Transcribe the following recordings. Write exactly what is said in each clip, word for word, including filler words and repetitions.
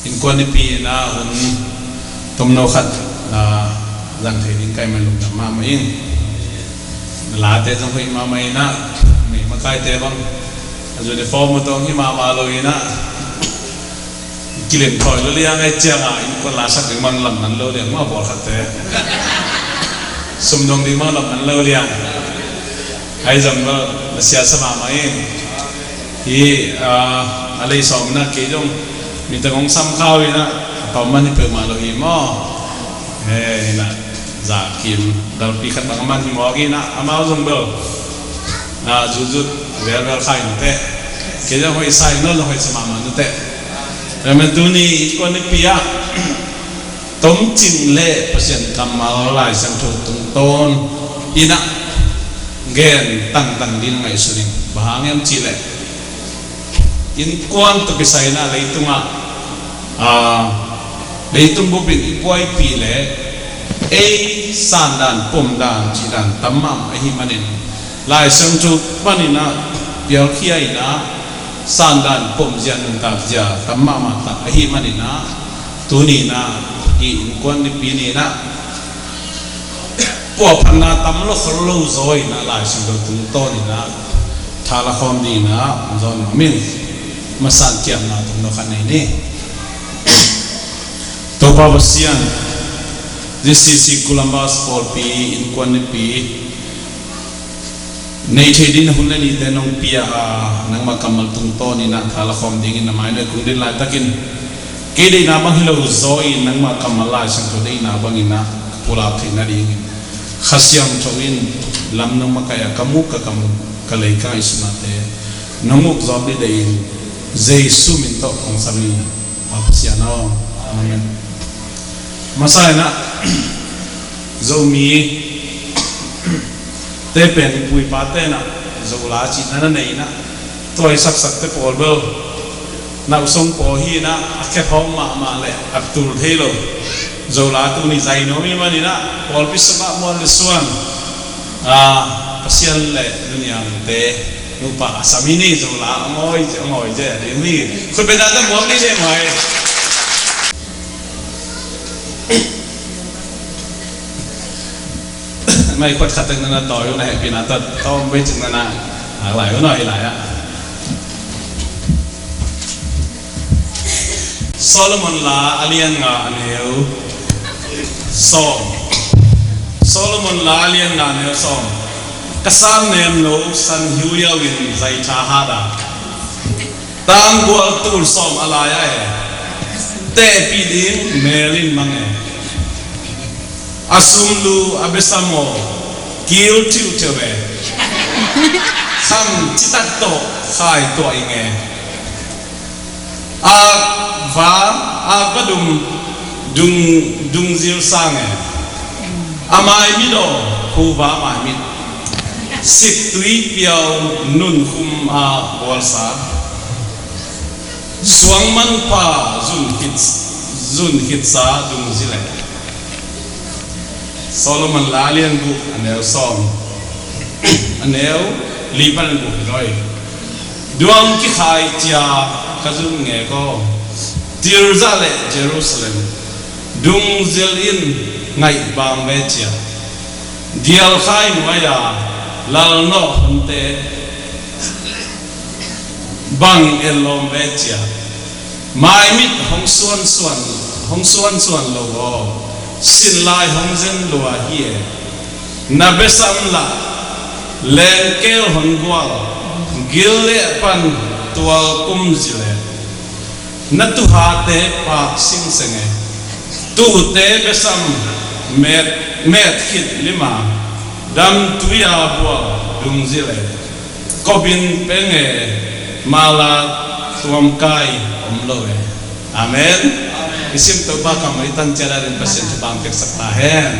Innkuan nipi in ah hun tomno khat na zang thei ding ka hih man lungdam mahmah ing. Na late zong hoih mahmah in ah, mi makaite bang a uniform uh tawh hi mahmah lo in ah, kilim thawi lo liang ahih ciangin innkuan la sak ding bang lam man lo liang mah, pawlkhatte sum dong ding bang lam man lo liang. Ahi zong bel na siasa mahmah ing. Hih, ah, a lei sawm in ah kei zong miteng hong sam kha uh in ah, a tawm man hi peuhmah lo hi maw. Eh, in ah, za kim dalpi khat bang a man hi mawk in ah, amau zong bel, ah, zutzut velvel kha in teh. Kei zong hoih sa ing, no zong hoih sa mahmah in teh. Tua ahih manin tuni innkuan nipi ah tomcing le Pasian kammal, Lai Siangtho tungtawn in ah gen tangtang ding ngaihsun ing. Bang hang hiam cih leh, innkuan tawh kisai in ah leitungah, ah, leitung bup in i buaipih leh ei sandan, pomdan, cihdan tam mahmah ahih manin, Lai Siangtho panin ah pialkhia in ah, sandan, pomzia, nuntakzia tam mahmah tak ahih manin ah, tuni in ah, hih innkuan nipi ni in ah, puahphatna tam lo khol lo zaw in ah, Lai Siangtho tungtawn in ah tha la khawm ding in ah hong zawn nuam ing. Masa-in kiamna tomno khat nei ni. Topa Pasian, ZCC Columbus pawlpi innkuan nipi nei thei ding hun le nite nong pia a, nangmah kammal tungtawn in ah tha la khawm dingin na mai-ah kong din laitakin, kei deihna bang hi lo zaw in nangmah kammal, Lai Siangtho deihna bangin ah pulak theih nadingin, Kha Siangtho in lam nong makaih a, ka muk, ka kam, ka lei, ka ngaihsutnate nong ukzawm ding deih in, Jesu min tawh kong sam hi, a Pasian aw. Amen. Masa in ah, Zomi te pen, i pu i pate in ah Zo la cihna na nei in ah, tua i saksakte pawl bel, na usong pawl hi in ah, a khe hawm mahmah leh a tul thei lo. Zo la tuni zai nuam i hih manin ah, pawlpi sungah muan le suan, ah, Pasian le nuniangte nupa a sam hi ni. Zo la a ngawi, a ngawi zia ding hi. Khut beng ta, muak ni le mai. Mai khuat khat teng na na tawi uh, na hehpihna tawh tawm vei cin na na, a, lai uh, na i lai ah. Solomon la a lian nga, a neu sawm. Solomon la a lian nga, a neu sawm. Ka san nemno san hiuhiau in zai tha hat a, tanggual tul sawm a lai ah e, tehpih ding mel in mang e. A sumlu a besam aw, kil thiuhthiau e. Kham citak tawh khai tuah ing e. Ak va, ak va dum, dung, dungzil sang e. A maimit aw, huva maimit. Siktui piau nunkhum a bualsa. Suang manpha zun khit, zun khitsa dungzil e. Solomon la a lian guk, a neu sawm, a neu li pan a guk hi lo hi. Duang kikhai cia ka zun ngek aw, Tirza le Jerusalem, dungzil in ngaih bang ve cia. Dialkhai nuai-a lalnawh honte bang en lawm ve cia. Maimit hong suansuan, hong suansuan lo aw, sinlai hong zen lua hi e. Na besam lah lengkel hon gual, Gilead pan tual kum zil e. Na tuuhate pak singseng e. Tuute besam met, met khit lim a, damtui a bual dungzil e. Kobin peng e, mala tuamkai om lo e. Amen. I sim Topa kammal i tan ciat a ding Pasian thupha piaksak ta hen.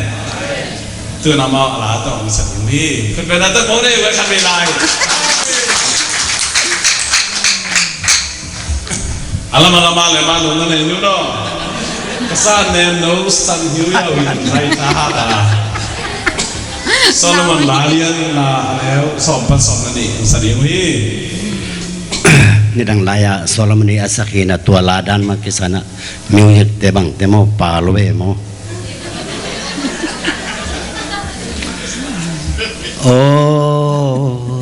Tu-in amau a la tawh hong sa ding hi. Khut beng ta, tawh kong nei uh e, khat vei lai. A lam a lam a le mah nung na nei nu no. Ka san nemno san hiuhiau in zai tha hat a. Solomon la a lian nga, a neu sawm pan sawm le nih, sa ding uh hi. Nidang lai-ah Solomon i a sak hi-in ah tua la dan mah kisam-in ah music te bangte maw, pa lo ve maw. Aw,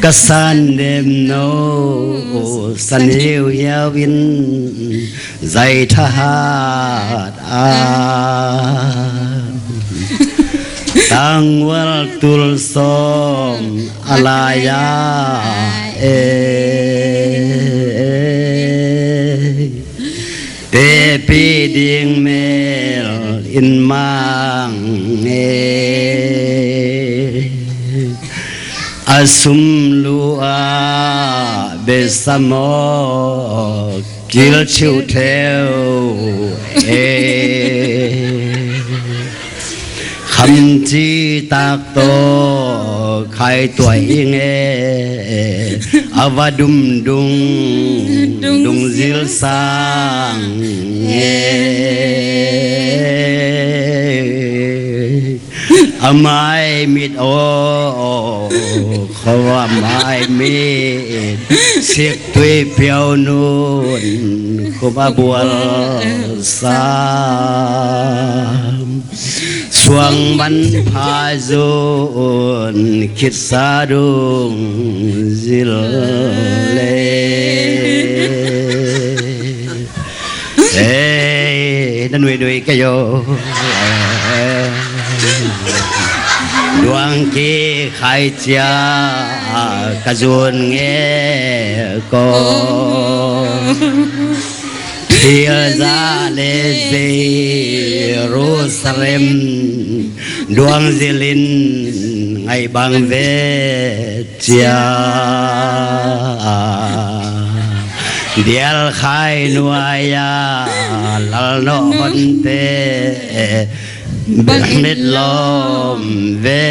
ka san dem no, san hiauhiau in zai thahat a, tangval tul sawm a lai-a e, tepi ding mel in mang e, a sum lu-ah besa maw, kilchilh theu e. Khamci tak tawh khai tuah ing e, a va dumdung, dungzil sang e. A maimit aw, khaw a maimit, siktui piau nun khum a bual sam, suang manpha zun khitsa dungzil le. Ei, na nuinui kei aw. Duang kikhai cia ka zun nge ko. Thil zah le Jerusalem duang zilin ngaih bang ve cia. Dialkhai nuai-a lalnawh honte bek mit lawm ve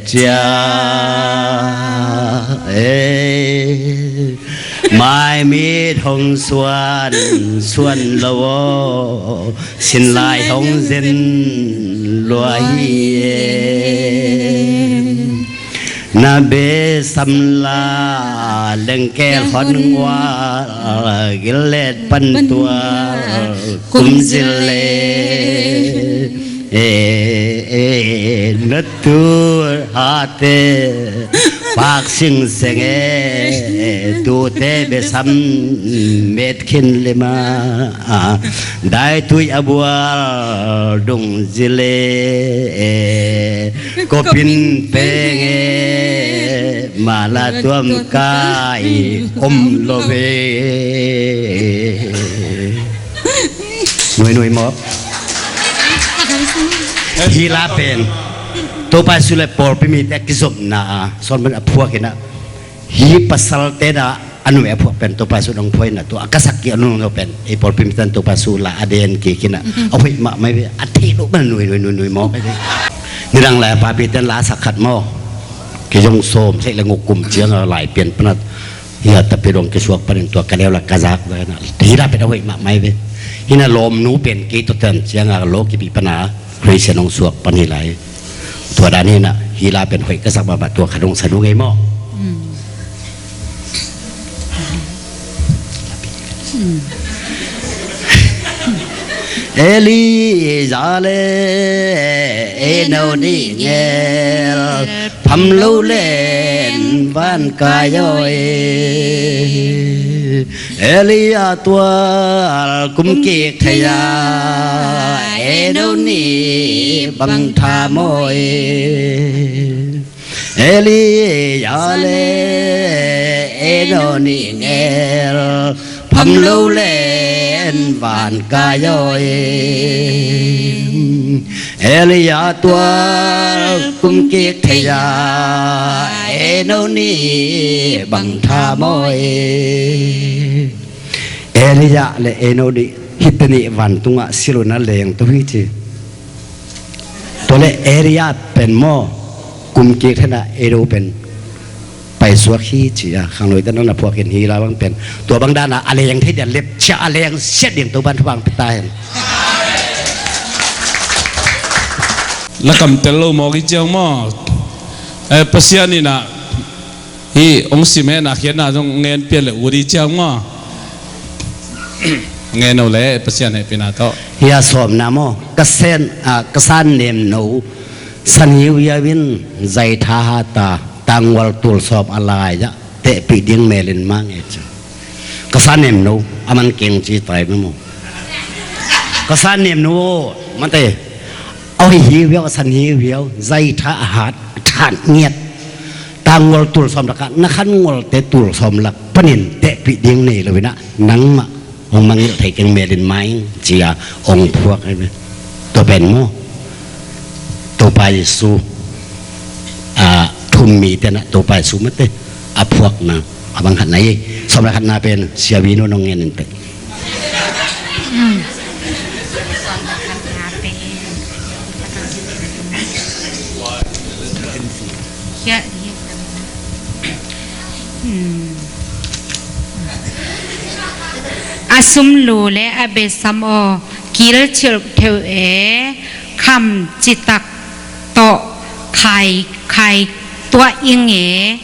cia. Ei, maimit hong suan, suan lo aw, sinlai hong zen lua hi e. Na besamla lengkel hon ngual, gillet pan tual kumzil le. E, e, na tu hate pak singseng e, tute besam met khin lima. Daitui a bual dungzil e, kopin peng e, mala tuam kai om lo ve. Nuinui maw. Hih la pen Topa Jesu le pawlpi mite a kizopna a Solomon a phuak in ah, hih pasalte na a numei a phuak pen Topa Jesu nong phuak in ah, tua a kasak kik a nungno pen ei pawlpi mite in Topa Jesu la a den kik in ah, a hoih mahmah hi ve. A theih loh bang nuinui nuinui maw. Nidang lai a papite in la a sak khat maw, kei zong sawm theih le nguk kum ciang a lai pian pan a, hih a tapi dong kisuak panin tua ka neu la ka zak ve na. Hih la pen a hoih mahmah hi ve. Hih na lawmnu pen kei tawh tan ciang a law kipih pan a Christian hong suak pan hi lai. Tua dan hi na, hih la pen hoih ka sak mahmah, tua khat hong sa ding ei maw. Elijah le Enoch nih ngel, pham lo len van kai aw e. Elijah tual kum kik thei a, Enoch nih bang tham aw e. Elijah le Enoch nih ngel, pham lo len van kai aw e. Elijah tual kum kik thei a, Enoch nih bang tham aw e. Elijah le Enoch nih hihte nih vantungah silh un a leng to hi ci. Tua le Elijah pen maw, kum kik thei a, Enoch pen paisuak hi ci a, khangnoite in na phuak in hih la bang pen tua bang dan a a leng thei dia, lepcia a leng siat ding Topa'n thupha hong pia ta hen. La kam tel lo mawk hi ciang maw. Eh, Pasian in ah Hih hong sim hen a khiatna zong ngen pian le ut i ciang maw? Ngen o le Pasian hehpihna tawh. Hih a sawmna maw? Ka sen, ah, ka san nemno. San hiuhiau in zaitha hata, tangual tul sawm a lai ah tehpih ding melin ma nge ci. Ka san nemno, a man keng ci tai maw? Ka san nemno, mate. A hoih hiuhiau, a san hiuhiau, zaitha a hat, a than ngiat. Tangual tul sawm lakah, na khan ngualte tul sawm lak panin tehpih ding nei lo inah, nangmah hong mangngilh thei keng melin ma ing ci-a hong phuak hi ve. Tua pen maw? Topa Jesu, a, thum mi tenah Topa Jesu mate a phuakna a bang khatna hi. Sawm lakhatna pen Sia Vinu nong ngen in teh. A sumlu le a besam aw, kil chilh theu e, kham citak tawh khai, khai tuah ing e,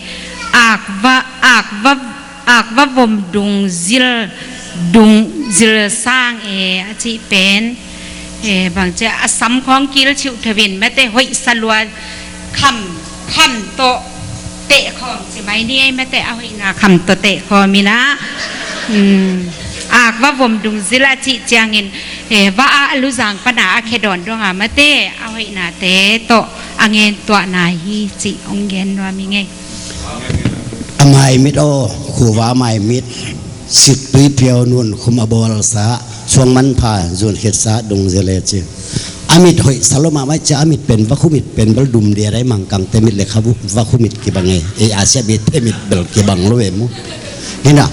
akva, akva, akva vom dung zil, dung zil sang e, a cih pen, e, bang cia a sam khawng kil chilh theu in mate hoih sa lua kham, kham tawh teh khawm ci mai ni ei mate a hoihna kham tawh teh khawm inah, um, akva vom dung zil a cih ciangin, e, va a luzang pana a khe dawn dong a mate a hoihnate tawh a ngen tuahna hi cih hong gen nuam hi ngei. A maimit aw, khuva a maimit, siktui piau nun khum a bawlsa, suang manpha zun khitsa dung zile ci. A mit hoih sa lo mahmah cia, a mit pen vakhu mit pen bel dum dia dai mangkangte mit le khabu vakhu mit kibang e. Ei Asia bite mit bel kibang lo e mu. Hina,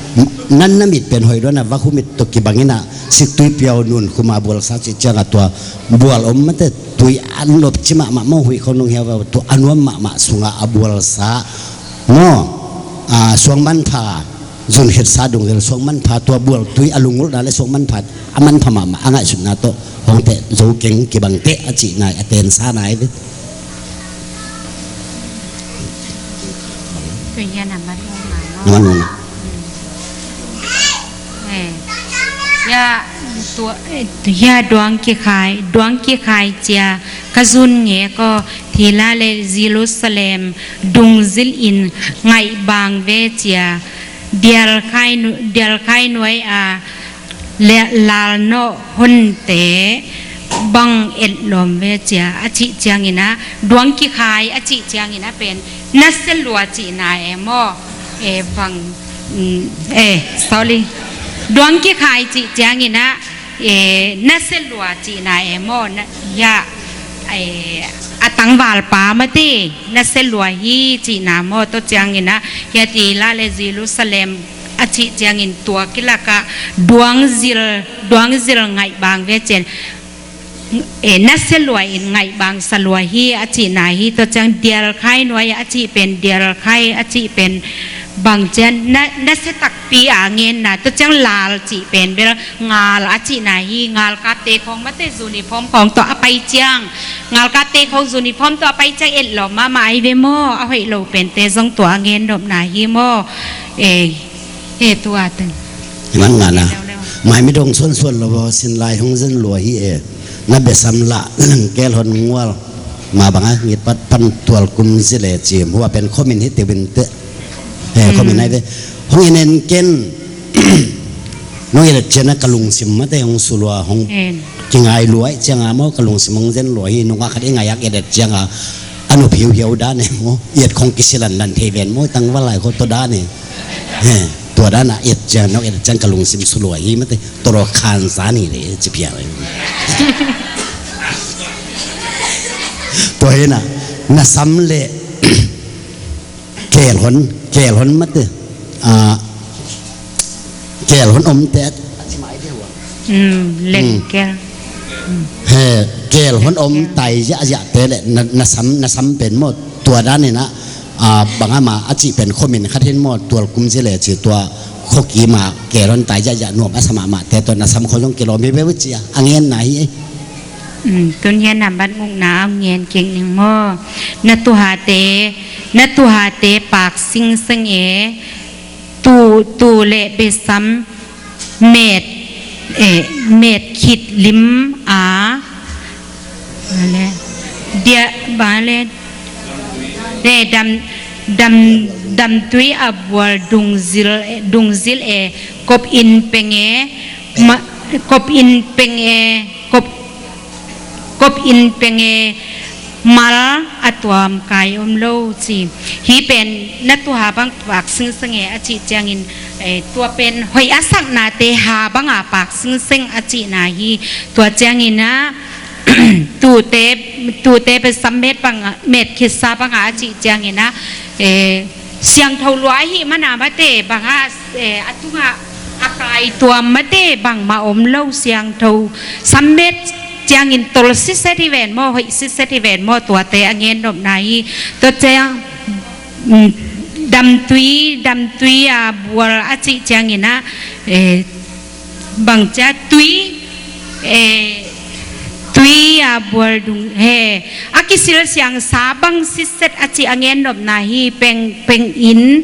nan na mit pen hoih dona vakhu mit to kibang ina, siktui piau nun khum a bawlsa ci cianga tua bual om mate tui an lop ci mahmah maw, huih khong nung hiau tua a nuam mahmah sunga a bualsa maw, a, suang manpha zun khitsa dung zel suang manpha tua bual tui a lungulhna le suang manpha a manpha mahmah a ngaihsutna tawh hong teh zo keng kibang teh a cihna a tensa nai ve. Tui hian a man ngai maw? A man ngai. Eh, ya, tua, eh, ya duang kikhai, duang kikhai cia ka zun nge ko thila le Jerusalem dung zil in ngaih bang ve cia dial khai nu-, dial khai nuai a le lal nawh honte bang et lawm ve cia a cih ciangin a duang kikhai a cih ciangin a pen nasia lua cihna e maw? E bang, mm, e, sorry. Duang kikhai cih ciangin a, e, nasia lua cihna e maw? Na, ya, e, a tangvalpa mati nasia lua hi cihna maw? Tua ciangin a, ya ti la le Jerusalem a cih ciangin tua kilaka duang zil, duang zil ngaih bang ve cian. E, nasia lua in ngaih bang sa lua hi a cihna hi. Tua ciang dial khai nuai a cih pen, dial khai a cih pen bang cian na, nasia takpi a ngenna. Tua ciang lal cih pen bel ngal a cihna hi. Ngalkapte khong mate uniform khong tawh a pai ciang, ngalkapte khong uniform tawh a pai ciang et lawm mahmah ai ve maw? A hoih lo pente zong tua a ngen dopna hi maw? E, e, tua teng. Hi man ngana. Mai mi dong suan suan lo bo sin lai hong zen lua hi e. Na besam la lang kel hon ngual. Ma banga ngit pat pan tual kum zile cim hua pen khomin hi tewin te. He, khomin ai ve. Hong inen ken. Nong ilet ciana ka lungsim mate hong sulua hong kingai luai cianga maw ka lungsim hong zen lua hi. Nunga khat i ngaiak ilet cianga a nup hiuhiau dan e maw, iet khong kisilan dan thei ven maw, tangval lai kho to dan e. He, tua dan a iet ciang, nong iet ciang ka lungsim sulua hi mate. Toro khansa ni le ci pia. Tua hina na sam le kel hon, kel hon mate. A, kel hon om te. Mm, leng kel. He, kel hon om tai ziahziah te le na, na sam, na sam pen maw tua dan ina, a, bangama a cih pen khomin khat hin maw tual kum zile ci tua khokima kel hon tai ziahziah nuam a sa mahmah te tua na sam kho zong kilawm hi ve uh ci a, a ngenna hi. Mm, tun hian nambat ngukna a ngen kik ning maw? Na tuhate na tuhate paak singseng e, tu, tu le besam met, eh, met khit lim a, bale, dia, bale, eh, dam, dam, damtui a bual dungzil, dungzil e, kop in peng e, ma, kop in peng e, kop, kop in peng e, mal a tuam kai om lo ci. Hih pen na tuha bang paak singseng e a cih ciangin, eh, tua pen hoih a saknate ha banga paak singseng a cihna hi. Tua ciangin ah, tute, tute pen sammet banga, met khitsa banga a cih ciangin ah, eh, siangtho lua ahih mana mate banga, eh, a tunga a kai tuam mate bangmah om lo, siangtho sammet ciangin tol siset hi ven maw, hoih siset hi ven maw, tuate a gen nopna hi. Tua ciang, mm, damtui, damtui a bual a cih ciangin ah, eh, bang cia tui, eh, tui a bual dung he, a kisil siangsa bang siset a cih a gen nopna hi. Peng, peng in,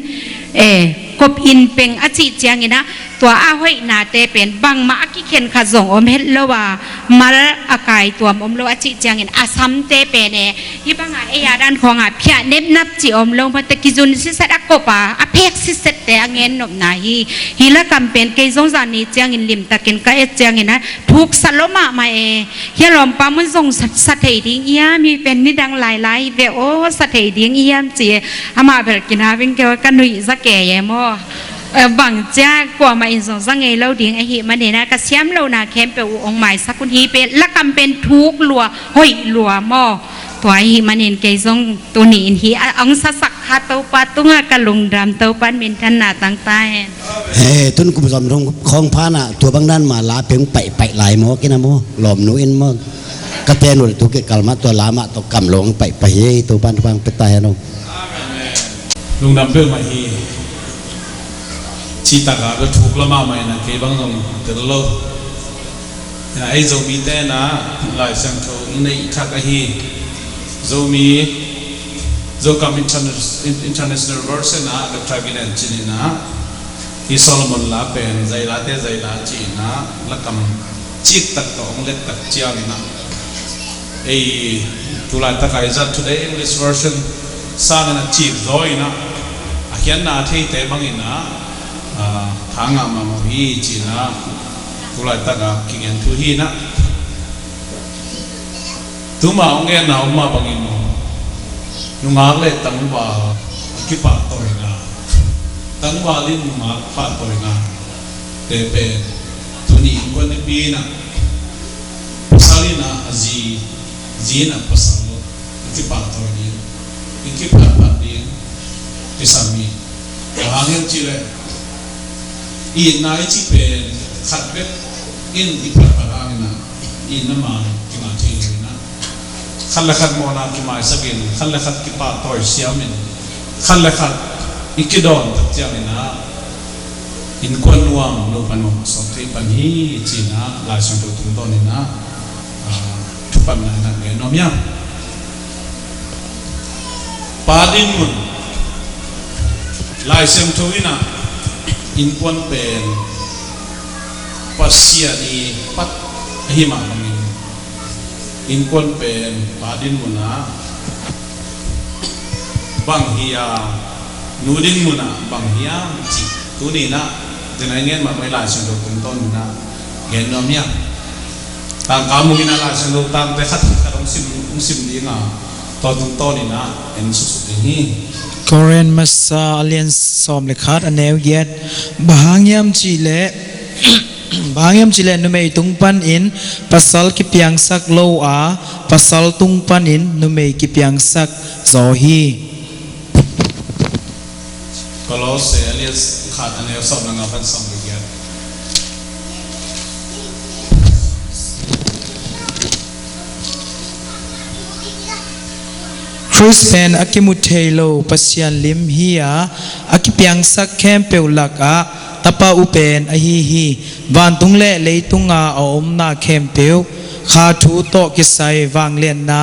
eh, kop in peng a cih ciangin ah, tua a hoihnate pen bangmah a kikhen khat zong om het lo a, mal a kai tuam om lo a cih ciangin a samte pen e, hih banga ei a dan khawngah phiah nepnap cih om lo mate, kizun siset a kop a, a phek sisette a gen nopna hi. Hih lakam pen kei zong zan ni ciangin limtakin ka et ciangin ah thuksa lo mahmah e. Hia lawmpa mun zong sa, sa thei ding i hiam, hih pen nidang lailai ve aw, sa thei ding i hiam ci e. Amah bel kinabing keu ka nuih za kei e maw. Eh, bang cia kuamah in zong za ngei lo ding ahih manin ah ka siam lohna khempeuh uh hong maisak un, hih pen lakam pen thuk lua, hoih lua maw. Tua ahih manin kei zong tuni in hih a hong sasak kha Topa tungah ka lungdam, Topa in minthanna tang ta hen. He, tun kum zom dong khawng phan ah tua bang dan mah la peng paihpaih lai maw, kina maw, lawmnu in maw. Ka ten ul tu kikal mah tua la mah tawh kam lo hong paihpaih hi, Topa in thupha hong pia ta hen aw. Lungdam peuhmah hi. Cihtakah bel thuk lua mahmah in ah kei bang zong tel lo. Ina, ei Zomite in ah Lai Siangtho i neih thak ahi. Zomi, Zokam Interna-, International Version ah Doctor Gideon Chin in ah, hih Solomon la pen zailate zaila ci-in ah lakam ciktak tawh hong lettak ciangin ah, ei tulaitak ah i zat Today English Version sangin a cikzaw in ah, a khiatna a theite bangin ah, ah, tha ngah mahmah hi ci-in ah, tulaitak ah kigen thu hi in ah. Tuma hong genna om mah bangin nungak le tangval a kipahtawina, tangval in nungak pahtawina te pen tuni innkuan nipi in ah, pasal in ah a zi, zi in ah pasal i kipahtawi ding, i kiphatphat ding kisam hi. Bang hang hiam cih leh itna i cih pen khat bek in i phatphat hangin ah itna man kingah thei lo in ah, khat le khat mawhna kimaisak in, khat le khat kipahtawi siam in, khat le khat i kidawn tak ciangin ah innkuan nuam, nupa nuam a sawt thei pan hi ci-in ah Lai Siangtho tungtawn in ah, ah, thupatna in ah gen nuam hiam? Pa dinmun, Lai Siangtho in ah innkuan pen Pasian i pat ahi mah bangin, innkuan pen pa dinmun ah bang hi a, nu dinmun ah bang hiam cih tuni in ah, tua i ngen mahmah i Lai Siangtho tungtawn in ah gen nuam hiam? Tangka muk in ah Lai Siangtho tangte khat khat hong sim, hong sim ding a, tua tungtawn in ah en suksuk ding hi. Korin masa a lian sawm le khat a neu giat. Bang hang hiam cih leh, bang hang hiam cih leh numei tung panin pasal kipiangsak lo a, pasal tung panin numei kipiangsak zaw hi. Kolose a lian khat a neu sawm le nga pan sawm le giat. Khrist pen a kimu thei lo Pasian lim hi a, a kipiangsak khempeuh lakah tapa uh pen ahi hi. Vantung le leitunga a omna khempeuh, kha thu tawh kisai vangliatna,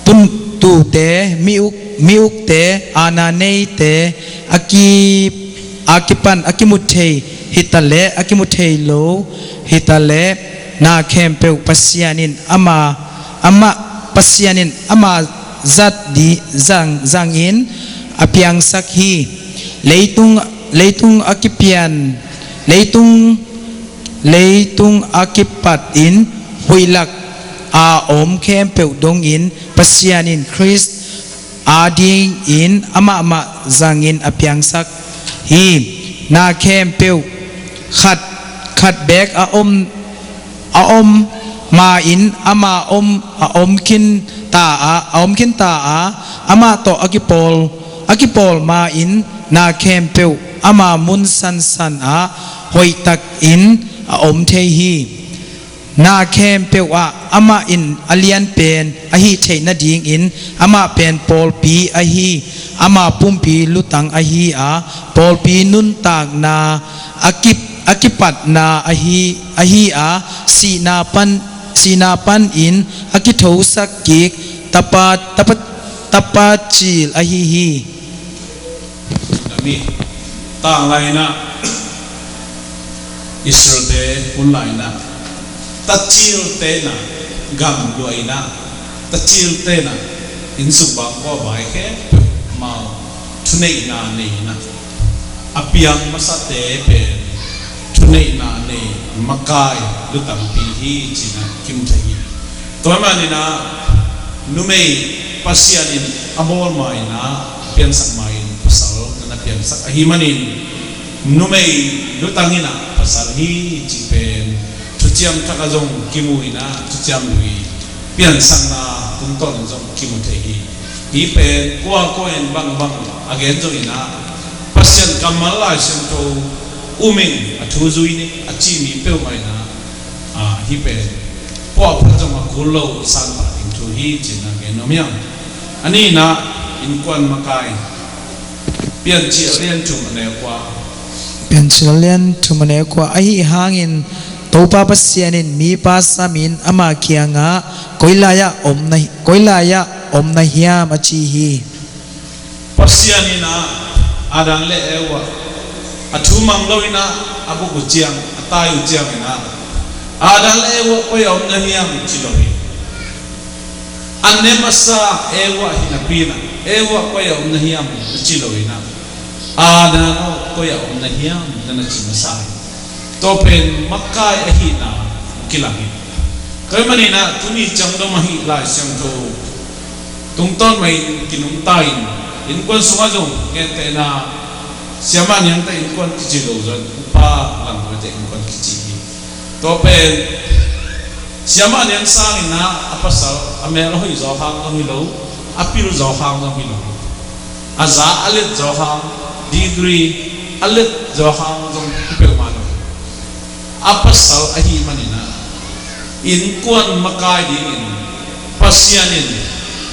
tun, Tute, mi uk, mi ukte, aana neite, a ki, a kipan a kimu thei hitaleh a kimu thei lo hitaleh, na khempeuh Pasian in ama, amah, Pasian in ama zat di zang, zangin a piangsak hi. Leitung, leitung a kipian, leitung, leitung a kipat in huihlak a om khempeuh dongin Pasian in Khrist adingin amahmah zangin a piangsak hi. Na khempeuh khat, khat beek a om, a om ma-in ama om, a om khin ta a, a om khin ta a, amah tawh a kipawl, a kipawl ma-in na khempeuh ama mun sansan ah hoihtakin a om thei hi. Na khempeuh ah amah in a lianpen ahih theih nadingin amah pen pawlpi ahi, ama pumpi lutang ahi a, pawlpi nuntakna a kip, a kipatna ahi, ahi a, sihna pan, sihna panin a kithosak kik tapa, tapa, tapa cil ahi hi. Nami tang laina Israel te hun laina tacil tena gam luaina tacil tena innsuk bangkua bai khempeuh mau thuneihna neina a piang masate pen thuneihna nei makai lutangpi hi cina kimthei hi. Tua maninah numei Pasian in a bawl ma inah piansak ma in pasal nana piansak ahi manin numei lutang inah pasal hi ci pen thuciam thak a zong kimu inah thuciam lui piansakna tungtawn in zong kimu thei hi. Hi pen kuakua in bangbang a gen zong inah Pasian kammal Lai Siangtho um in a thu zui ni a ci mi peuhmah inah hi pen puahphat zong a kul lo sanpah ding thu hi cin a gen nuam hiam? A nihna innkuan makai Piancil lian thum a neu kua. Piancil lian thum a neu kua ahi hangin Topa Pasian in mipa samin ama kiangah koi lai-ah om na, koi lai-ah om na hiam a ci hi. Pasian inah Adam le Eva a thu mang lo inah a buk uh ciang a tai uh ciang inah Adam le Eva koi a om na hiam ci lo hi. A ne masa Eva hi napi inah Eva koi a om na hiam na ci lo inah Adam aw koi a om na hiam na na ci masa hi. Tua pen makai ahihna kilang hi. Koi maninah tuni ciang dong ahi Lai Siangtho tungtawn mah in kinungta in innkuan sungah zong gentehna siamah niangte innkuan kici lo zon upa langkuate innkuan kici hi. Tua pen siamah niang sangin ah a pasal a mel a hoih zaw hang zong hi lo a pil zaw hang zong hi lo a za a let zaw hang degree a let zaw hang zong hi peuhmah lo. A pasal ahi maninah innkuan makai dingin Pasian in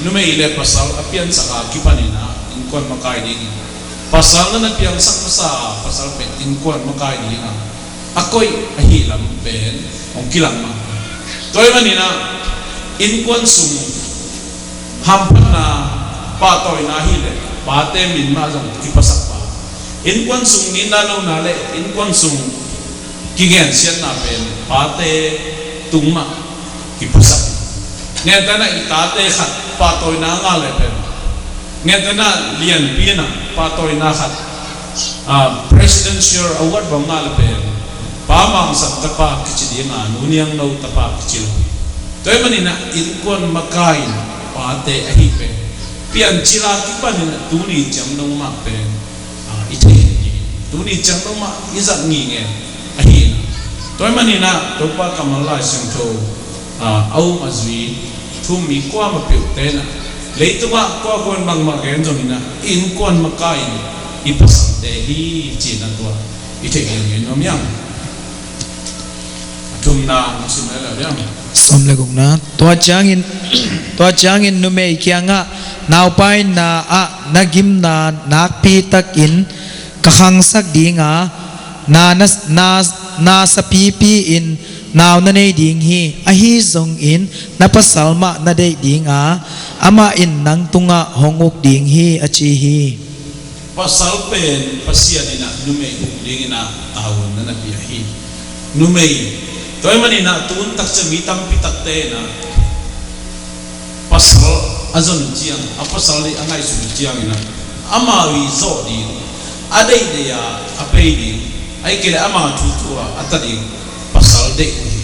numei le pasal a piansak a kipaninah innkuan makai dingin pasal na na piangsak masa a pasal pen innkuan makai dingah a koih ahi lam pen hong kilang mah. Tua hi maninah innkuan sung hamphatna pahtawina hileh pate min mah zong kiphasak pa. Innkuan sung nitna lona le innkuan sung kigensiatna pen pate tung mah kiphasak. Ngetana i tate khat pahtawina ngah le pen ngetana lianpi na pahtawina khat presidential award bang ngah le pen pa mangsan tapa kici dinga nu niang no tapa kici lo. Tua hi maninah innkuan makai in pate ahi pen piancil a kipanin tuni ciang dong mah pen i thei hi. Tuni ciang dong mah i zat ngingei ahi. Tua hi maninah Topa kammal Lai Siangtho a um a zui thum mi kuamah peuhte na leitungah kuakuan bangmah gen zonginah innkuan makai in i pasalte hi cina tua i theih liangin nuam hiam? A thumna na sim lai lo hiam? Sawm le gukna. Tua ciangin tua ciangin numei kiangah naupaina ah na gimna nakpi takin ka khangsak dinga Na, na, na, na sapipi in nau na nei ding hi. Ahi zongin na pasal mah na deih ding a, amah in nang tungah hong uk ding hi, a ci hi. Pasal pen Pasian in ah numei uk dingin ah tavuan na na pia hi. Numei, tua ahih manin ah tun takciang mi tampi takte in ah pasal a zon ciang, a pasal i a ngaihsun ciangin ah amau i zawh ding, a deihdeih a a pei ding, ahih kei leh ama thu thu a a ta ding pasal deih uh hi.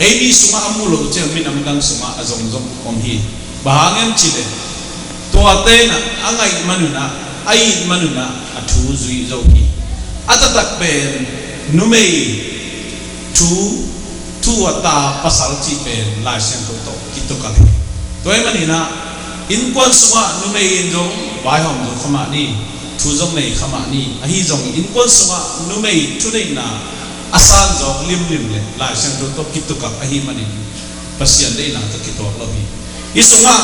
Ei mi sungah a muh loh ciang minam dang sungah a zongzong om hi. Bang hang hiam cih leh tuate in ah a ngaih man un ah, a it man un ah a thu zui zo hi. A taktak pen numei thu thu a ta pasal cih pen Lai Siangtho tawh kitukal hi. Tua ahih manin ah innkuan sungah numei in zong vaihawm zo kha mah ni, thu zong nei kha mah ni. Ahi zongin innkuan sungah numei thuneihna a san zawk limlim leh Lai Siangtho tawh kitukal ahih manin Pasian deihna tawh kituak lo hi. Hih sungah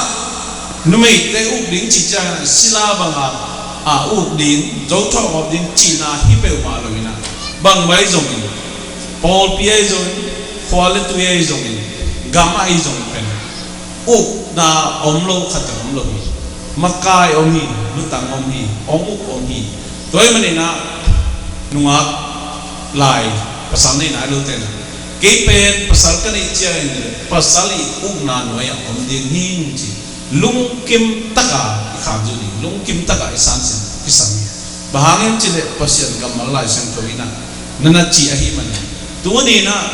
numeite uk ding cih ciangin sila bangah a uk ding, zo thawngawp ding cihna hi peuhmah lo in ah, bang vai zongin, pawlpi ahi zongin, khua le tui ahi zongin, gam ahi zongin pen ukna om lo khat om lo hi. Makai om hi, lutang om hi, hong uk om hi. Tua ahih manin ah nungak lai, pasal nei nai lote in ah, kei pen pasal ka neih ciangin pasal i ukna nuai-ah om ding hi, ci. Lungkim taka i khangzu ding, lungkim taka i sansiam kisam hi. Bang hang hiam cih leh Pasian kammal Lai Siangtho in ah na na ci ahih manin. Tuni in ah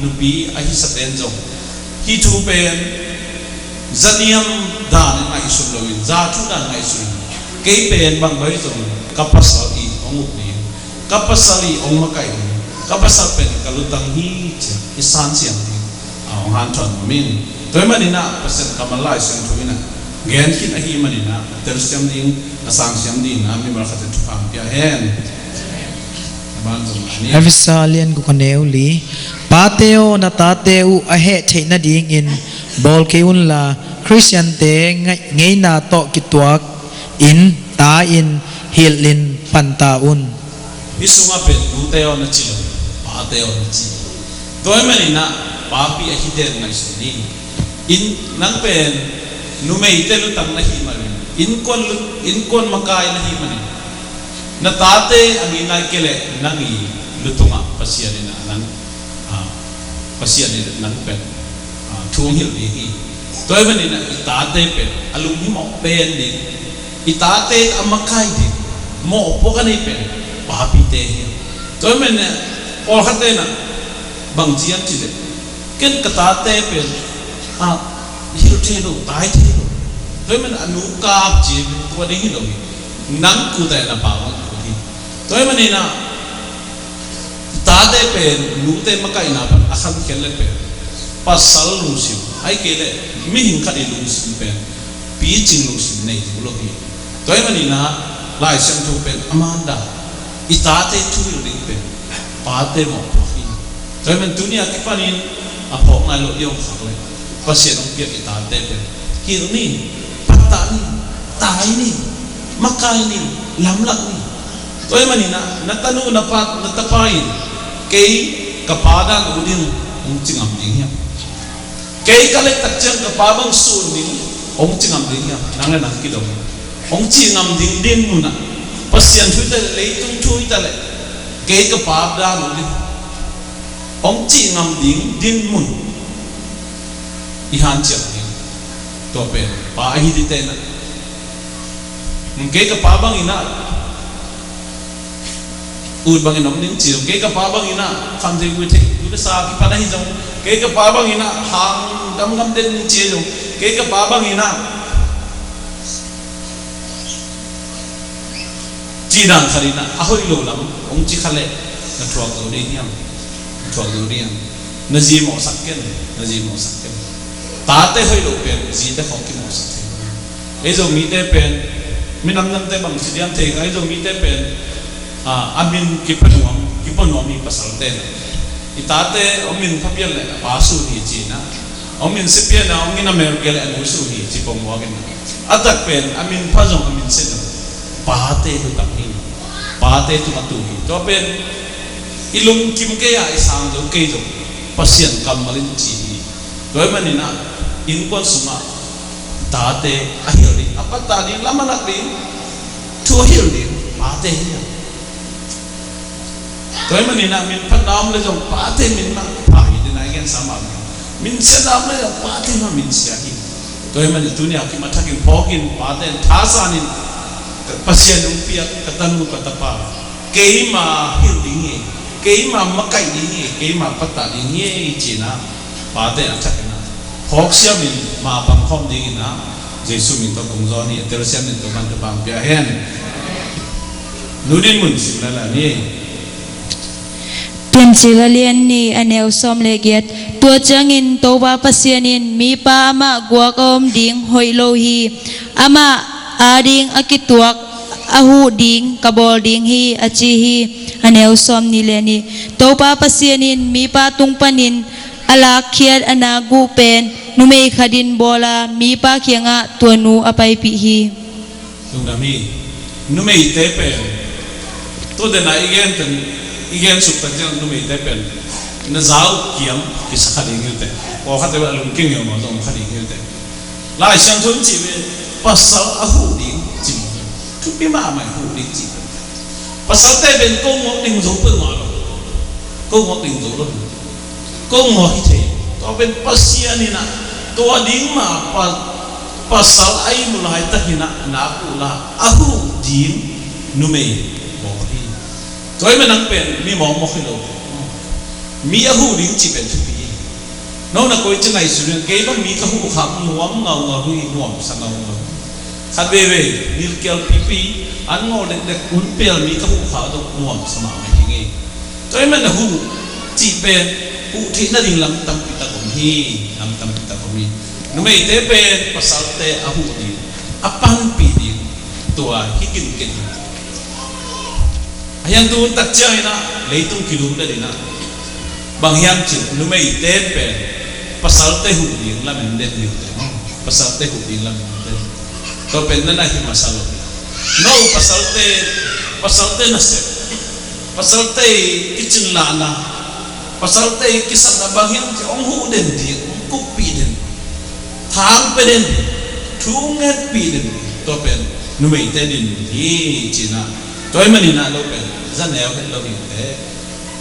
nupi a hisa ten zong hih thu pen zaniam dan ngaihsun loin, za thu dan ngaihsun in, kei pen bang vai zong ka pasal i hong uk ding, ka pasal i hong makaih ding, ka pasal pen ka lutang hi, ci-a i sansiam ding a hong hanthawn nuam ing. Tua ahih manin ah Pasian kammal Lai Siangtho in ah gen khit ahih manin ah a telsiam ding, a sangsiam ding in ah mimal khat in thupha pia hen. A ban zong mah ni. Efesa lian guk a neu li. Pate aw, na tate uh a heh theih nadingin bawl kei unla, Khristiante ngai-, ngeina tawh kituak in, ta in, hilh in, panta un. Hih sungah pen nute aw na ci lo, pate aw na ci. Tua ahih manin ah papi a hite ngaihsun ni. In, nang pen numeite lutang na hih manin, innkuan lut-, innkuan makai na hih manin, na tate a ngeina ahih kei leh nang i lutungah Pasian in ah nang, ah, Pasian in nang pen, ah, thu hong hilh ding hi. Tua ahih manin ah i tate pen a lunghimawh pen ding, i tate a makai ding mawhpuak a nei pen papite hi. Tua ahih manin ah pawlkhatte in ah bang ci hiam cih leh, ken ka tate pen, ah, hilh thei lo, tai thei lo. Tua ahih manin a nu kap ci, tua ding hi lo hi. Nang kut a na pa bang kut hi. Tua ahih manin ah tate pen nute makaihna pan a khankhiat leh pen pasal lungsim, ahih kei leh mihing khat i lungsim pen picing lungsim nei ding lo hi. Tua ahih manin ah Lai Siangtho pen a man dan, i tate thu hilh ding pen pate mawhpuak hi. Tua ahih manin tuni a kipanin a phawk nai loh i om khak leh Pasian hong piak i tate pen hilh ni, pattah ni, tai ni, makai ni, lamlak ni. Tua ahih manin ah na tanu, na pa, na tapa in kei ka pa dan ut ding hong ci ngam ding hiam? Kei ka let tak ciang ka pa bang sun ding hong ci ngam ding hiam? Nang le nang kidong. Hong ci ngam ding dinmun ah, Pasian thu hi ta leh, leitung thu hi ta leh, kei ka pa dan ut ding hong ci ngam ding dinmun i hanciam ding. Tua pen pa a hih ding te na. Kei ka pa bangin ah ut bangin om ning ci zong, kei ka pa bangin ah khamtheih guihtheih, guihtheih sa kipan ahi zong, kei ka pa bangin ah hang gamgam den ning ci zong, kei ka pa bangin ah cih dan khat in ah a hoih lo lam hong ci kha leh na thuak zo ding hiam? Na thuak zo ding hiam? Na zi mawhsak ken, na zi mawhsak ken. Tate hoih lo pen zite khawng kimawhsak thei. Ei Zomite pen, minam namte bang ci diam thei kha, ei Zomite pen, ah, a min kipia nuam, kipia nuam hi pasalte na. I tate hong min pha pian leh a pa sun hi ci na. Hong min sia pian a hong inn a mel kei leh a nu sun hi ci pongmuak in. A tak pen a min pha zong a min sia zong pate lutang hi. Pate tungah tu hi. Tua pen i lungkim kei a i sang zo kei zo, Pasian kammal in ci hi. Tua ahih manin ah innkuan sungah tate a hilh ding, a pattah ding, lam a lak ding, thu a hilh ding pate hi a. Tua ahih manin ah min phatna om le zong pate min mah pha hi, ding a i gensa mah. Min siatna om le zong pate mah min sia hi. Tua ahih manin tuni a kim a thakin phawkin pate in thasanin, Pasian hong piak ka tanu ka tapa, keima hilh ding hi, keima makaih ding hi, keima pattah ding hi, ci-in ah pate a thakin ah phawk siamin mapang khawm dingin ah Jesu min tawh kong zawn hi. A telsiam in Topa'n thupha hong pia hen. Nu Din Mun sim lai lai ni. Piancil a lian nih, a neu sawm le giat. Tua ciangin Topa Pasian in, mipa amah guak a om ding hoih lo hi. Amah ading a kituak a huh ding ka bawl ding hi, a ci hi. A neu sawm nih le nih. Topa Pasian in mipa tung panin a lakkhiat a nak guh pen numei khat in bawl a, mipa kiangah tua nu a paipih hi. Lungdam hi. Numeite pen, tu dena i gen pen, i gen suk tak ciang numeite pen na zau kiam kisa kha ding hi uh teh. Pawlkhatte a lungkim hi uh maw, zong kha ding hi uh teh. Lai Siangtho in cih pen pasal a huh ding ci maw. Thupi mahmah, huh ding cih pen. Pasalte pen ko ngawk ding zo peuhmah lo. Ko ngawk ding zo lo. Ko ngawk hi thei. Tua pen Pasian in ah tua ding mah pa, pasal a ihmu laitak in ah nak uh la, a huh ding numei bawl hi. Tua ahih manin nang pen mi mawkmawk hi lo. Mi a huh ding cih pen thupi hi. No na koi ci ngaihsun in, kei bang mi ka huh khak nuam ngaungau hi, nuamsa ngaungau. Khat veivei, nilkial pipi, an ngaw lekdek, un peel mi ka huh khak dong nuamsa mahmah hi ngei. Tua ahih manin a huh cih pen huh theih nading lam tampi tak om hi, lam tampi tak om hi. Numeite pen pasalte a huh ding, a panpih ding, tua hi kinken hi. A hiang tu hun tak ciangin ah leitung kilum le ding ah, bang hiam cih leh numeite pen pasalte huh ding lamen den hi uh teh. Pasalte huh ding lamen den. Tua pen na na hi masa lo. No pasalte, pasalte nasep, pasalte i kicinlahna, pasalte i kisapna bang hiam cih leh hong huh den ding, hong kuppih den, thang pia den, thu ngetpih den. Tua pen numeite din hi ci-in ah. Tua ahih manin ah lo pen za neu het lo hi uh teh.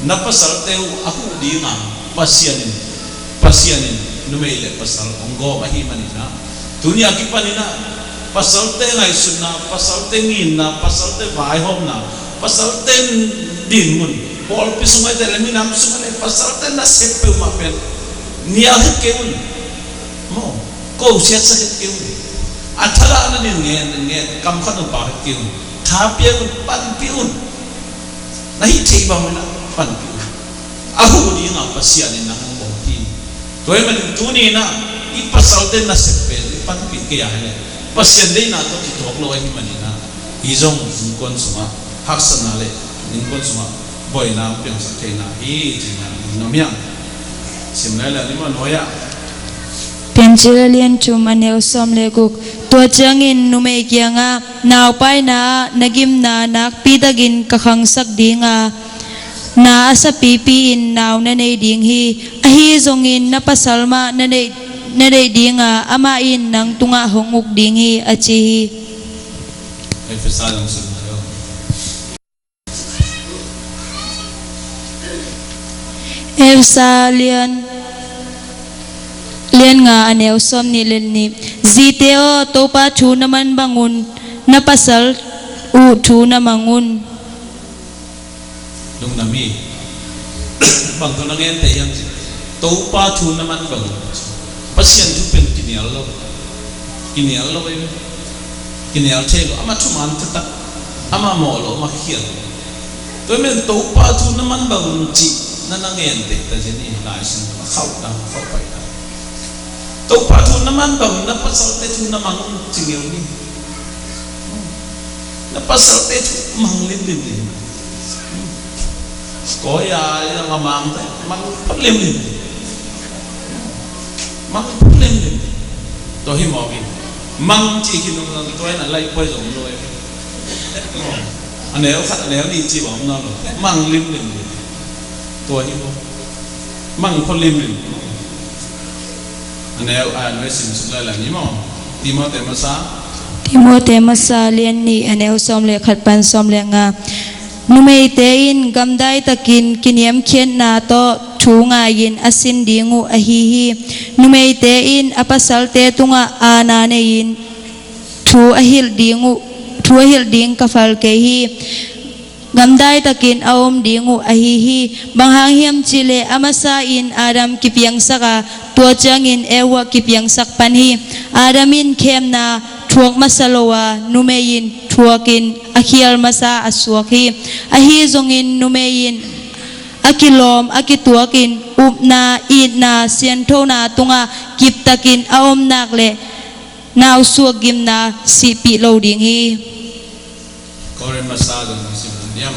Na pasalte uh a huh ding a Pasian in, Pasian in numei le pasal hong gawm ahih manin ah, tuni a kipanin ah pasalte ngaihsutna, pasalte nginna, pasalte vaihawmna, pasalte dinmun, pawlpi sung ahih leh minam sung ahih leh pasalte nasep peuhmah pen nial het kei un. Maw, ko siatsak het kei un. A thadah nading ngen, ngen, kam khat un pau het kei un. Tha pia un, panpih un. Na hih theih bang un ah panpih un. A huh ding a Pasian in nang hong bawl hi. Tua ahih manin tuni in ah i pasalte nasep pen i panpih kei a hih leh Pasian deihna tawh kituak lo ahih manin ah, hi zong innkuan sungah haksatna le innkuan sungah buaina hong piangsak theihna hi ci-in ah lungdam hi hang. Sim lai lai ni maw, nuai ah. Piancil a lian thum, a neu sawm le guk. Tua ciangin numei kiangah, naupaina ah na gimna nakpi takin ka khangsak ding a, na a sapipi-in nau na nei ding hi. Ahi zongin na pasal mah na neih, na neih ding a, amah in nang tungah hong uk ding hi, a ci hi. Efesa lian sawm le guk. Efesa lian, lian nga, a neu sawm nih le nih. Zite aw, Topa thu na man bang un, na pasal uh thu na mang un. Lungdam hi. Bang tawh na ngen teh hiam cih leh, Topa thu na man bang un. Pasian thu pen kinial lo. Kinial lo ei. Kinial thei lo. Amah thuman taktak. Amah mawh lo, amah khial lo. Tua ahih manin Topa thu na man bang un cih na na ngen teh ta zen hi, Lai Siangtho a khauh dang, khauh pai dang. Topa thu na man bang un, na pasalte thu na mang un ci ngeu ni. Na pasalte thu mang limlim ni. Koi a, a mang te, mang phot limlim. Mang phot limlim. Tua hi mawk in. Mang cih khin nung nang tua in a lai poi zong lo e. A neu khat, a neu nih cih bang om nawn lo. Mang limlim. Tua hi maw. Mang pho limlim. A neu, a neu sim suk lai lai ni maw. Timote masa. Timote masa lian nih, a neu sawm le khat pan sawm le nga. Numeite in gamdai takin kiniamkhiatna tawh thu ngaiin a sin ding uh ahi hi. Numeite in a pasalte tungah aana nei-in thu a hilh ding uh, thu a hilh ding ka phal kei hi. Gamdai takin a om ding uh ahi hi. Bang hang hiam cihleh a masa in Adam kipiangsak a, tua ciangin Eva kipiangsak pan hi. Adam in khemna thuak masa lo a, numei in thuakin a khial masa a suak hi. Ahi zongin numei in a kilawm a kituakin upna, itna, sianthona tungah kiptakin a om nak leh nausuak gimna sihpih lo ding hi. Kore masa dong sim diam.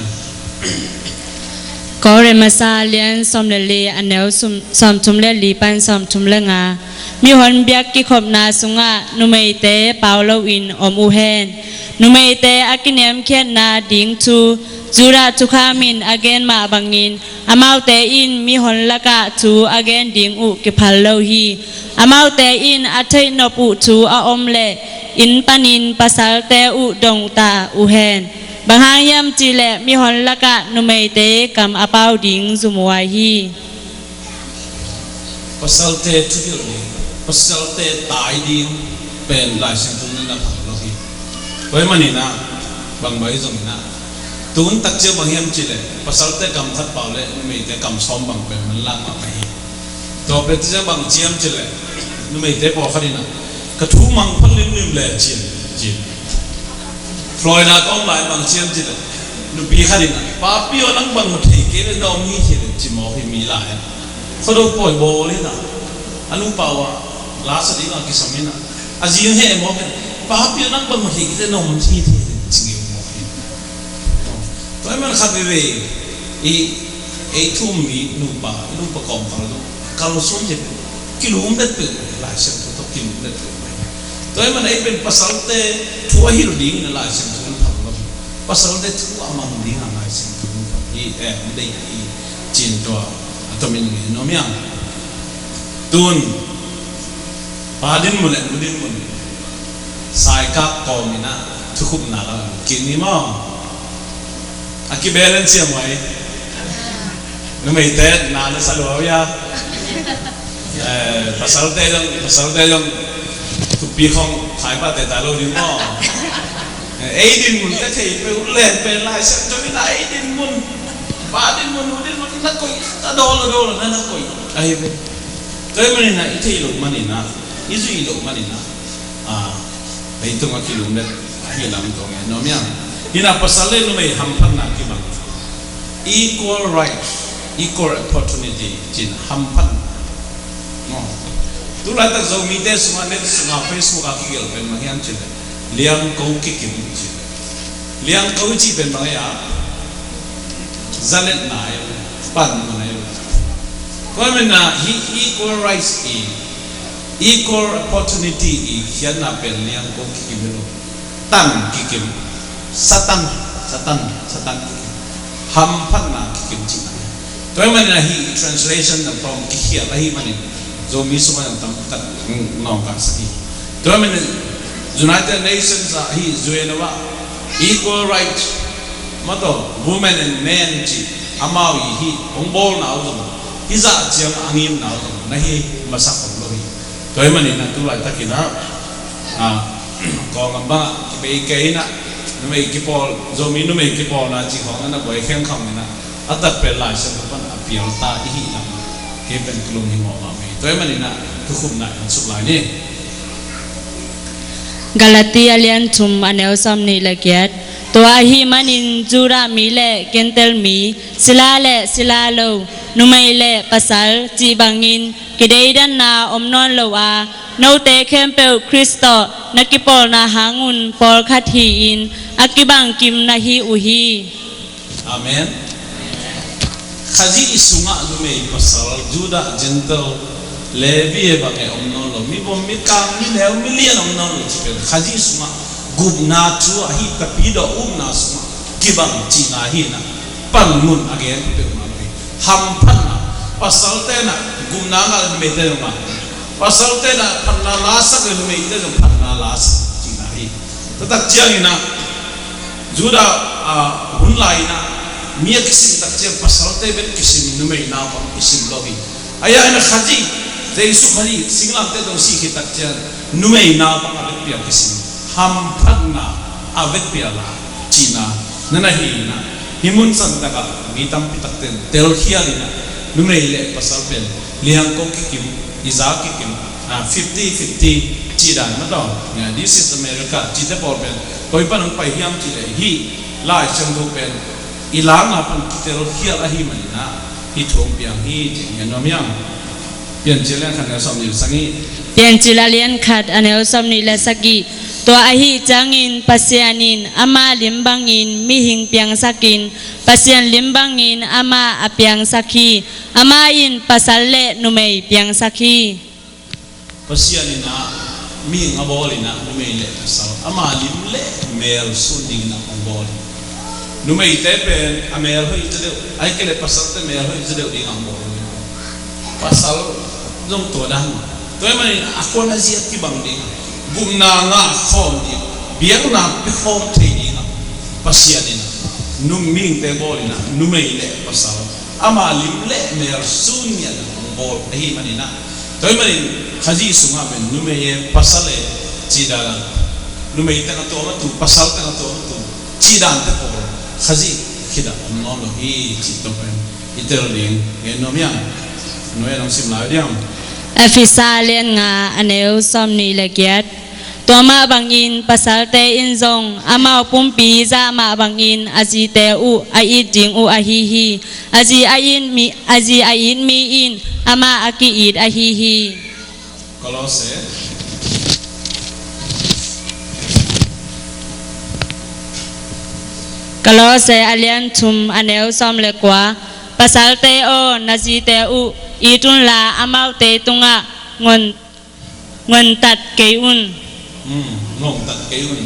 Kore masa lian sawm le li, a neu sum-, sawmthum le li pan sawmthum le nga. Mihon biak kikhopna sungah numeite pau loin om uh hen. Numeite a kiniamkhiatna ding thu Judah thukham in a gen mah bangin amaute in mihon lakah thu a gen ding uh kiphal lo hi. Amaute in a theihnop uh thu a om leh inn panin pasalte uh dong ta uh hen. Bang hang hiam cihleh mihon lakah numeite kam a pau ding zumhuai hi. Pasalte thuhilh ding, pasalte tai ding pen Lai Siangtho in a phal lo hi. Tua ahih manin ah, bang bang hi zongin ah, tun tak ciang bang hiam cihleh pasalte kam khat pau leh numeite kam sawm bang pen manlang mahmah hi. Tua pen ciang bang hiam cihleh numeite pawlkhat in ah, ka thu mang phot limlim leh cin, cin. Florida ka om lai bang hiam cihleh nupi khat in ah, papi aw, nang bangmah thei kei leh na om hi hi leh ci mawk hi mi lai. Khuado pawi bawl hi na, a nupa uh ah la sa ding a kisam hi na, a zi heh mawk hi na, papi aw, nang bangmah thei kei leh na om hi hi leh ci ngeu mawk hi. Tua ahih man khat veve i, ei thu-um mi nupa, nupa kawmkal uh kalsuan hi peuh, kilum det peuh, Lai Siangtho tawh kilum det peuh. Tua ahih man ei pen pasalte thu a hilh ding in a Lai Siangtho in phal lo hi. Pasalte thu a mang ding a Lai Siangtho in phal hi, eh, dei hi, ci-in tua a tomin ngen nuam hi hang. Tun, pa dinmun leh nu dinmun, saikak kawm in ah thukhupna la kik ni maw. A kibalance hiam uh ai. Numeite na na sa lua uh hia. Eh, pasalte zong, pasalte zong thupi khong khai pah teh ta lo ding maw. Eh, ei dinmun te thei peuh leh pen Lai Siangtho in ah ei dinmun, pa dinmun, nu dinmun na koih, a dawl, a dawl na na koih. Ahi ve. Tua ahih manin ah i theih loh manin ah, i zuih loh manin ah, ah, leitung a kilum det ahi lam tawh ngen nuam hi hang. Hi na, pasal leh numei hamphatna kibang, equal right, equal opportunity ci-in hamphatna. Maw. Tu laitak Zomite sungah, net sungah, Facebook ah kigelh pen bang hiam cih leh liangko kikim ci. Liangko i cih pen bang hiam? Zanetna hi lo, panmun hi lo. Tua ahih manin ah hih equal rights i, equal opportunity i khiatna pen liangko kikim hi lo. Tan kikim. Satan, Satan, Satan kikim. Hamphatna kikim cihna. Tua ahih manin ah hih translation na tawm kikhial ahih manin Zomi sungah zong tampi tak nawngkaisak hi. Tua ahih manin United Nations ah hih U N ah equal right, mah tawh women and men cih amau i hih hong bawlna uh zong, hih zah ciang a ngimna uh zong na hi masak om lo hi. Tua ahih manin ah tu laitakin ah, ah, kawlgam bangah kibei kei in ah, numei kipawl, Zomi numei kipawlna cih khawng ah na buai khengkhang in ah, a takpel Lai Siangtho pan a pialta i hih lam kei pen ka lunghimawh mahmah hi. Tua ahih manin ah thukhupna en suk lai ni. Galati a lian thum a neu sawmnih le giat. Tua ahih manin Judah mi le Gentail mi, sila le sila lo, numei le pasal cih bangin kideidanna om nawn lo a, note khempeuh Khrist tawh na kipawlna hangun pawlkhat hi-in a kibangkim na hi uh hi. Amen. Khazih sungah numei pasal, Judah, Gentail, Levi e bang e om nawn lo, mi bawm, mi kang, mi neu, mi lian om nawn lo cih pen Khazih sungah gupna thu ahi, Tapidaw upna sungah kibang cihna hi na, panmun a gen peuhmah hi. Hamphatna, pasalte na gupna ngah numeite zong ngah, pasalte na phatna la sak numeite zong phatna la sak cihna hi. Tua tak ciangin ah Judah, ah, hun lai-in ah mi a kisim tak ciang pasalte bek kisim, numei naupang kisim lo hi. Ahi zongin ah Khazih, Jesu Khazih singlamteh tawh sih khit tak ciang numei naupang a vekpi-a kisim, hamphatna a vekpi-a la cihna na na hi in ah, hih mun santak ah mi tampi takte in telkhial in ah, numei le pasal pen liangko kikim, i za kikim, ah, fifty fifty cih dan mah tawh, yeah, this is America cihte pawl pen koi pan hong pai hiam cih leh hih Lai Siangtho pen i lakna pan kitelkhial ahih manin ah hih thu hong piang hi cih gen nuam hiam? Piancil a lian khat a neu sawmnih le sagih. Piancil a lian khat a neu sawmnih le sagih. Tua ahih ciangin Pasian in ama lim bangin mihing piangsakin, Pasian lim bangin amah a piangsak hi. Amah in pasal le numei piangsak hi. Pasian in ah mihing a bawl in ah numei le pasal ama lim le mel sun dingin ah hong bawl hi. Numeite pen a mel hoih ta deuh, ahih kei leh pasalte mel hoih ta deuh dingin ah hong bawl hi. Pasal zong tua dan mah. Tua ahih manin a khuan a zi a kibang ding, gupna ngah khawm ding, biakna pia khawm thei ding ah Pasian in ah num mihingte bawl in ah numei le pasal ama lim le mel sun ngiat in ah hong bawl ahih manin ah, tua ahih manin Khazih sungah pen numei e pasal e cih dan ah, numei teng a tuam a tung, pasal teng a tuam a tung cih dante pawl Khazih khit ah om nawn lo hi cih tawh pen i tel ding gen nuam hiam? Nuai nong sim lai uh diam? Efesa a lian nga a neu sawmnih le giat. Tua mah bangin pasalte in zong amau pumpi zah mah bangin a zite uh a it ding uh ahi hi. A zi a it mi, a zi a it mi in amah a ki-it ahi hi. Kolose. Kolose a lian thum a neu sawm le kua. Pasalte aw, na zite uh it unla, amaute tungah ngon, ngontat kei un. Hmm, ngontat kei un.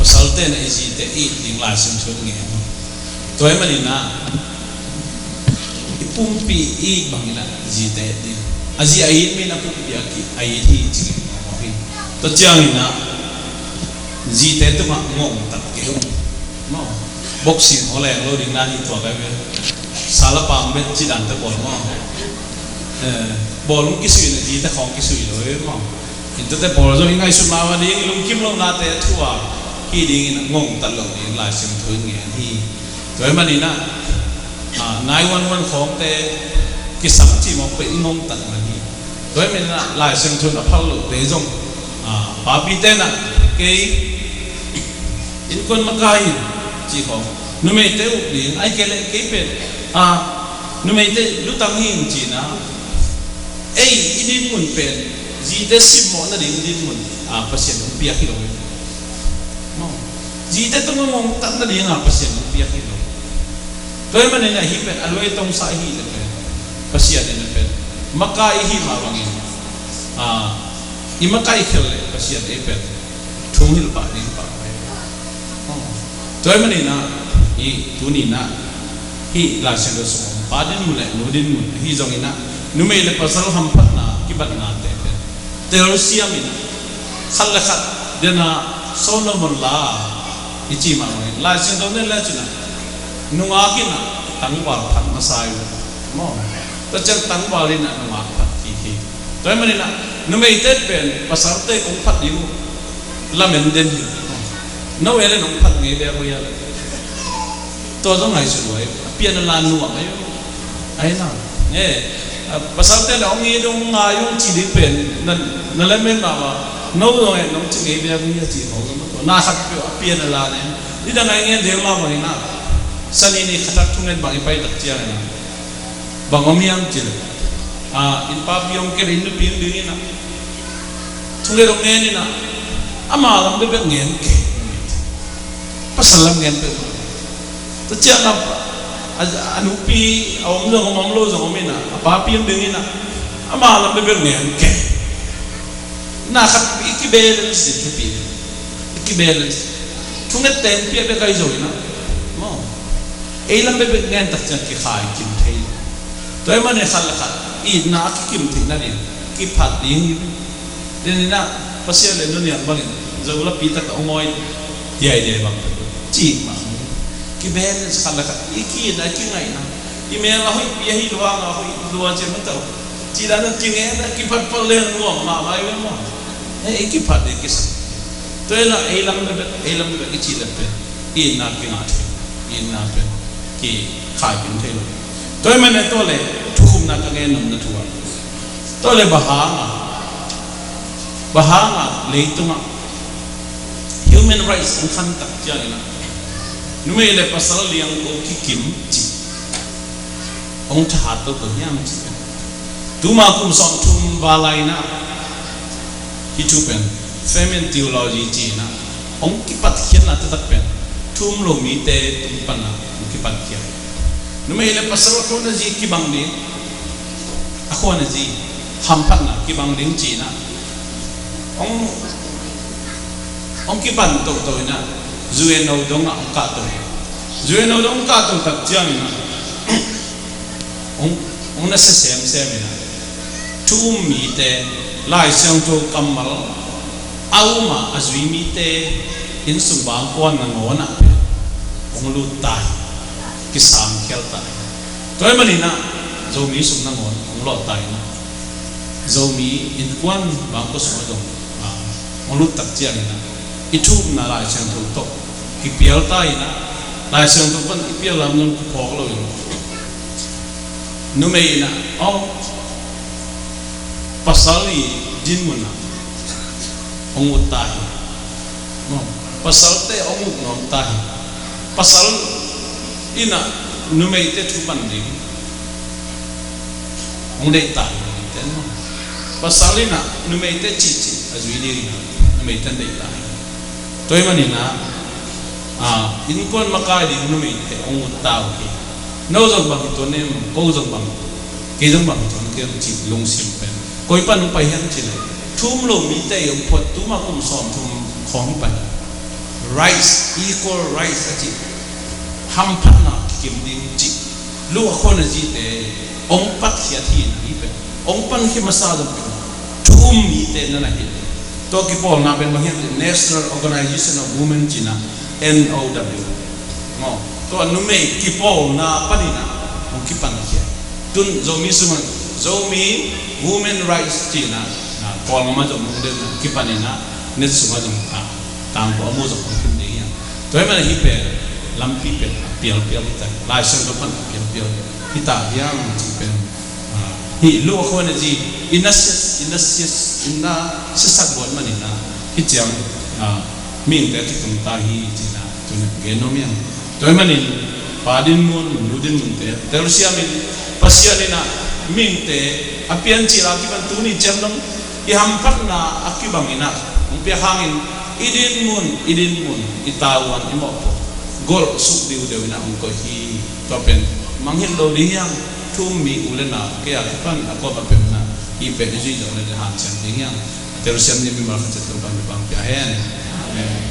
Pasalte na i zite it ding Lai Siangtho in ngen. Tua ahih manin ah i pumpi i bangin ah zite it ding. A zi a it mi in a pumpi a ki, a it hi ci ngen mawk hi. Tua ciangin ah zite tungah ngongtat kei un. Maw, boxing haw leng lo ding na hi tua kai ve. Sala pang bet ci dante bawl maw. Eh, bawl hong kisui na zite khawng kisui lo e maw. Hintute pawl zong i ngaihsut mah ding, i lungkim lohnate thu a hi dingin ngongtat loh ding Lai Siangtho in ngen hi. Tua ahih manin ah, ah, nine one one khawngte kisam cih mawk pen i ngongtat mah hi. Tua ahih manin ah Lai Siangtho in a phal lohte zong, ah, papite in ah kei innkuan makai in ci khawng, numeite uk ding, ahih kei leh kei pen, ah, numeite lutang hi in ci-in ah, ei i dinmun pen zite simmawh nading dinmun, ah, Pasian hong piak hi lo hi. Maw, zite tungah ngongtat nading ah Pasian hong piak hi lo. Tua ahih manin ah hih pen a luai tongsa ahih leh pen Pasian in a pen makai i hih mah bangin, ah, i makai khel leh Pasian ei pen thu hong hilh pah ding pah pai. Tua ahih manin ah hih tuni in ah hih Lai Siangtho sung pa dinmun le nu dinmun ahi zongin ah numei le pasal hamphatna kibatnate pen telsiam in ah khat le khat den ah Solomon la i ci mah bangin Lai Siangtho en le cin ah nungak in ah tangval phat masa hi. Maw, tua ciang tangval in ah nungak phat kik hi. Tua ahih manin ah numeite pen pasalte kong phat ding uh lamen den hi. No e le nong phat ngei bek uh hia le. Tua zong ngaihsut uh ai, a pian a la nuam ai uh. Ai na, eh, a, pasalte le hong it hong ngai hong ci ding pen na, na lamen mahmah. No zong e nong ci ngei bek uh hia ci khawng zong maw. Na khat peuh a pian a la nen. I dang ai ngen ding mah bangin ah, Sani ni khatak thungen bang i pai tak ciangin ah, bang om hiam cih leh, ah, innpapi hong kem in nupi hong ding in ah, thungen hong ngen in ah, ama lam bekbek ngen kei. Pasal lam ngen peuhmah. Tua ciang a, a, a nupi a om zong om, om lo zong om in ah, a papi hong ding in ah, ama lam bekbek ngen kei. Na khat i kibalance ding thupi. I kibalance. Thunget teng pia bek ahi zo ina. Maw. Ei lam bek bek ngen tak ciang kikhai kim thei. Tua ahih manin khat le khat itna a kikim theihna ding, kiphat ding hi. Tua ina Pasian le nuniang bangin zo lapi tak a hong awi diaidiai bang ci mah. Kibalance khat le khat i ki-itna, i kingaihna. I mel a hoihpi ahi lua, a hoih lua ciang mah tau. Ci dan a kingen a kiphatphat leng nuam mahmah i ve maw. Eh, i kiphat ding kisam. Tua ina ei lam le bek, ei lam le bek i cih le pen itna kingah thei, itna pen kikhai kim thei lo. Tua ahih manin tua le thukhupna ka ngen nopna thu ah, tua le bang hangah, bang hangah leitungah human rights hong khan tak ciang ina numei le pasal liangko kikim cih hong thahat toto hiam cih. Tuma kum sawmthum val lai ina hih thu pen famine theology ci ina hong kipatkhiatna taktak pen thu um lo mite tung pan a hong kipatkhiat. Numei le pasal a khuan a zi kibang ding, a khuan a zi hamphatna kibang ding ci ina hong, hong kipan toto ina U N O dong ah hong kahto. U N O dong hong kahto tak ciang ina hong, hong nasia semsem ina thu um mite Lai Siangtho kammal a um a, a zui mite innsung bangkuan nangawn ah hong lut ta hi, kisangkhial ta hi. Tua ahih manin Zomi sung nangawn hong lawh ta ina Zomi innkuan bangkua sungah zong, ah, hong lut tak ciang ina i thu umna Lai Siangtho tawh kipial ta ina, Lai Siangtho pan i pial lam zong kiphawk lo in numei ina, aw, pasal i dinmun ah hong ut ta hi. Maw, pasalte hong ut nuam ta hi. Pasal ina numeite thu pan ding hong deih ta hi. Pasal ina numeite cihcih a zui ding ina numeite deih ta hi. Tua ahih manin innkuan makai ding numeite hong ut ta uh hi. No zong bang hi tuan em, ko zong bang, kei zong bang hi tuan kei em cih lungsim pen koi pan hong pai hiam cih leh thu um lo mite i hong phuat tuma kum sawmthum khawng hi pan. Rights, equal rights a cih, hamphatna kikim ding cih, lu a khuan a zite hong patkhiat hi na hi pen. Hong pankhia masa zong pen thu um mite na na hi. Tua kipawlna pen bang hiam cih leh National Organization of Women ci ina, N O W. Maw, tua numei kipawlna pan ina hong kipankhia. Tun Zomi sungah Zomi Women Rights ci ina, na, Kawlgam ah zong hong den ina kipan ina net sungah zong, ah, tangko a mu zong hong kim ding hi a. Tua ahih manin hih pen lampi pen a pialpial hi ta, Lai Siangtho pan a pialpial hi ta hiam cih pen, ah, hih lu a khuan a zi ina sia, ina sia, ina siasak buat manin hih ciang, ah, mihingte a kitung ta hi cih ina tuni gen nuam hi hang. Tua ahih manin pa dinmun, nu dinmunte telsiam in, Pasian ina mihingte a piancil a kipan tuni ciang dong i hamphatna a kibang ina hong piak hangin i dinmun, i dinmun, i tavuan, i mawhpuak golh suk diudeu ina hong koih hi. Tua pen mangngilh lo ding hi hang, thu um mi u le nau, kei a kipan a kuamah pen na hih pen i zui zong le hanciam ding hi hang. Telsiam ni mimal khat ciat Topa'n thupha pia hen. Amen.